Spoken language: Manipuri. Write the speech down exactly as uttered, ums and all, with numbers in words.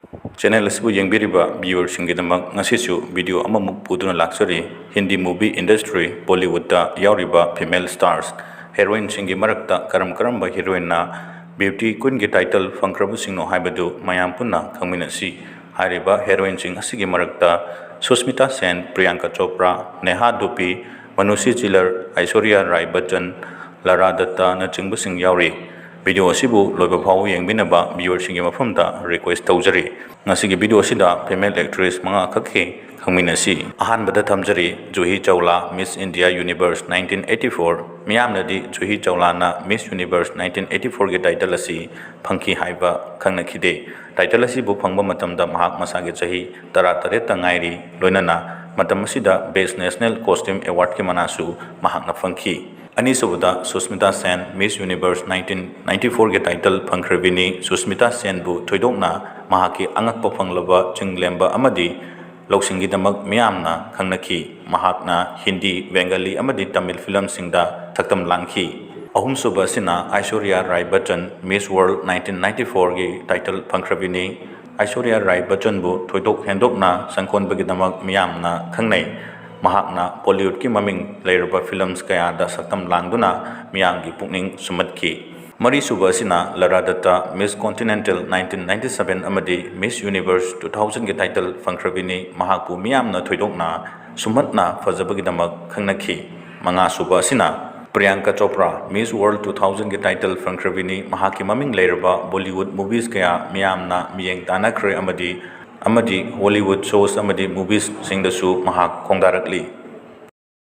Channel ꯑꯁꯤꯕꯨ ꯌꯦꯡꯕꯤꯔꯤꯕ viewerꯁꯤꯡꯒꯤꯗꯃꯛ ꯉꯁꯤꯁꯨ video ꯑꯃꯃꯨꯛ ꯄꯨꯗꯨꯅ ꯂꯥꯛꯆꯔꯤ꯫ Hindi movie industry, Bollywoodꯇ ꯌꯥꯎꯔꯤꯕ female stars, heroineꯁꯤꯡꯒꯤ ꯃꯔꯛꯇ ꯀꯔꯝ ꯀꯔꯝꯕ heroineꯅ beauty queenꯒꯤ title ꯐꯪꯈ꯭ꯔꯕꯁꯤꯡꯅꯣ ꯍꯥꯏꯕꯗꯨ ꯃꯌꯥꯝ ꯄꯨꯟꯅ ꯈꯪꯃꯤꯟꯅꯁꯤ꯫ ꯍꯥꯏꯔꯤꯕ heroineꯁꯤꯡ ꯑꯁꯤꯒꯤ ꯃꯔꯛꯇ ꯁꯨꯁꯃꯤꯇꯥ ꯁꯦꯟ, ꯄ꯭ꯔꯤꯌꯥꯡꯀꯥ ꯆꯣꯄ꯭ꯔꯥ, ꯅꯦꯍꯥ ꯗꯨꯄꯤ, ꯃꯅꯨꯁꯤ ꯆꯤꯂꯔ, ꯑꯥꯏꯁꯣꯔꯤꯌꯥ ꯔꯥꯏ ꯕꯆꯟ, ꯂꯥꯔꯥ ꯗꯠꯇꯥꯅꯆꯤꯡꯕꯁꯤꯡ ꯌꯥꯎꯔꯤ꯫ Video ꯑꯁꯤꯕꯨ ꯂꯣꯏꯕ ꯐꯥꯎꯕ ꯌꯦꯡꯕꯤꯅꯕ viewerꯁꯤꯡꯒꯤ ꯃꯐꯝꯗ request ꯇꯧꯖꯔꯤ꯫ ꯉꯁꯤꯒꯤ video ꯑꯁꯤꯗ female actress ꯃꯉꯥ ꯈꯛꯀꯤ ꯈꯪꯃꯤꯟꯅꯁꯤ꯫ ꯑꯍꯥꯟꯕꯗ ꯊꯝꯖꯔꯤ ꯖꯨꯍꯤ Chawla, Miss India Universe nineteen eighty four꯫ ꯃꯤꯌꯥꯝꯅꯗꯤ ꯖꯨꯍꯤ ꯆꯧꯂꯥꯅ Miss Universe nineteen eighty fourꯒꯤ title ꯑꯁꯤ ꯐꯪꯈꯤ ꯍꯥꯏꯕ ꯈꯪꯅꯈꯤꯗꯦ꯫ Title ꯑꯁꯤꯕꯨ ꯐꯪꯕ ꯃꯇꯝꯗ ꯃꯍꯥꯛ ꯃꯁꯥꯒꯤ ꯆꯍꯤ ꯇꯔꯥꯇꯔꯦꯠꯇ ꯉꯥꯏꯔꯤ꯫ ꯂꯣꯏꯅꯅ ꯃꯇꯝ ꯑꯁꯤꯗ Best National Costume Awardꯀꯤ ꯃꯅꯥꯁꯨ ꯃꯍꯥꯛꯅ ꯐꯪꯈꯤ꯫ ꯑꯅꯤꯁꯨꯕꯗ ꯁꯨꯁꯃꯤꯇꯥ ꯁꯦꯟ, Miss Universe nineteen ninety fourꯒꯤ title ꯐꯪꯈ꯭ꯔꯕꯤꯅꯤ꯫ Susmita ꯁꯦꯟꯕꯨ ꯊꯣꯏꯗꯣꯛꯅ ꯃꯍꯥꯛꯀꯤ ꯑꯉꯛꯄ ꯐꯪꯂꯕ ꯆꯤꯡꯂꯦꯝꯕ ꯑꯃꯗꯤ ꯂꯧꯁꯤꯡꯒꯤꯗꯃꯛ ꯃꯤꯌꯥꯝꯅ ꯈꯪꯅꯈꯤ꯫ ꯃꯍꯥꯛꯅ ꯍꯤꯟꯗꯤ, ꯕꯦꯡꯒꯥꯂꯤ ꯑꯃꯗꯤ ꯇꯥꯃꯤꯜ filmꯁꯤꯡꯗ ꯁꯛꯇꯝ ꯂꯥꯡꯈꯤ꯫ ꯑꯍꯨꯝꯁꯨꯕ ꯑꯁꯤꯅ ꯑꯥꯏꯁꯣꯔꯤꯌꯥ ꯔꯥꯏ Bachchan, Miss World nineteen ninety fourꯒꯤ title ꯐꯪꯈ꯭ꯔꯕꯤꯅꯤ꯫ ꯑꯥꯏꯁꯣꯔꯤꯌꯥ ꯔꯥꯏ ꯕꯆꯟꯕꯨ ꯊꯣꯏꯗꯣꯛ ꯍꯦꯟꯗꯣꯛꯅ ꯁꯪꯈꯣꯟꯕꯒꯤꯗꯃꯛ ꯃꯤꯌꯥꯝꯅ ꯈꯪꯅꯩ꯫ ꯃꯍꯥꯛꯅ Bollywoodꯀꯤ ꯃꯃꯤꯡ ꯂꯩꯔꯕ films ꯀꯌꯥꯗ ꯁꯛꯇꯝ ꯂꯥꯡꯗꯨꯅ ꯃꯤꯌꯥꯝꯒꯤ ꯄꯨꯛꯅꯤꯡ ꯁꯨꯝꯍꯠꯈꯤ꯫ ꯃꯔꯤꯁꯨꯕ ꯑꯁꯤꯅ ꯂꯥꯔꯥ ꯗꯠꯇꯥ, Miss Continental nineteen ninety seven ꯑꯃꯗꯤ Miss Universe two thousandꯒꯤ title ꯐꯪꯈ꯭ꯔꯕꯤꯅꯤ꯫ ꯃꯍꯥꯛꯄꯨ ꯃꯤꯌꯥꯝꯅ ꯊꯣꯏꯗꯣꯛꯅ ꯁꯨꯝꯍꯠꯅ ꯐꯖꯕꯒꯤꯗꯃꯛ ꯈꯪꯅꯈꯤ꯫ ꯃꯉꯥꯁꯨꯕ ꯑꯁꯤꯅ Priyanka Chopra, Miss World two thousandꯒꯤ title ꯐꯪꯈ꯭ꯔꯕꯤꯅꯤ꯫ ꯃꯍꯥꯛꯀꯤ ꯃꯃꯤꯡ ꯂꯩꯔꯕ Bollywood movies ꯀꯌꯥ ꯃꯤꯌꯥꯝꯅ ꯃꯤꯠꯌꯦꯡ ꯇꯥꯟꯅꯈ꯭ꯔꯦ ꯑꯃꯗꯤ, ꯑꯃꯗꯤ Hollywood shows ꯑꯃꯗꯤ moviesꯁꯤꯡꯗꯁꯨ ꯃꯍꯥꯛ ꯈꯣꯡꯗꯥꯔꯛꯂꯤ꯫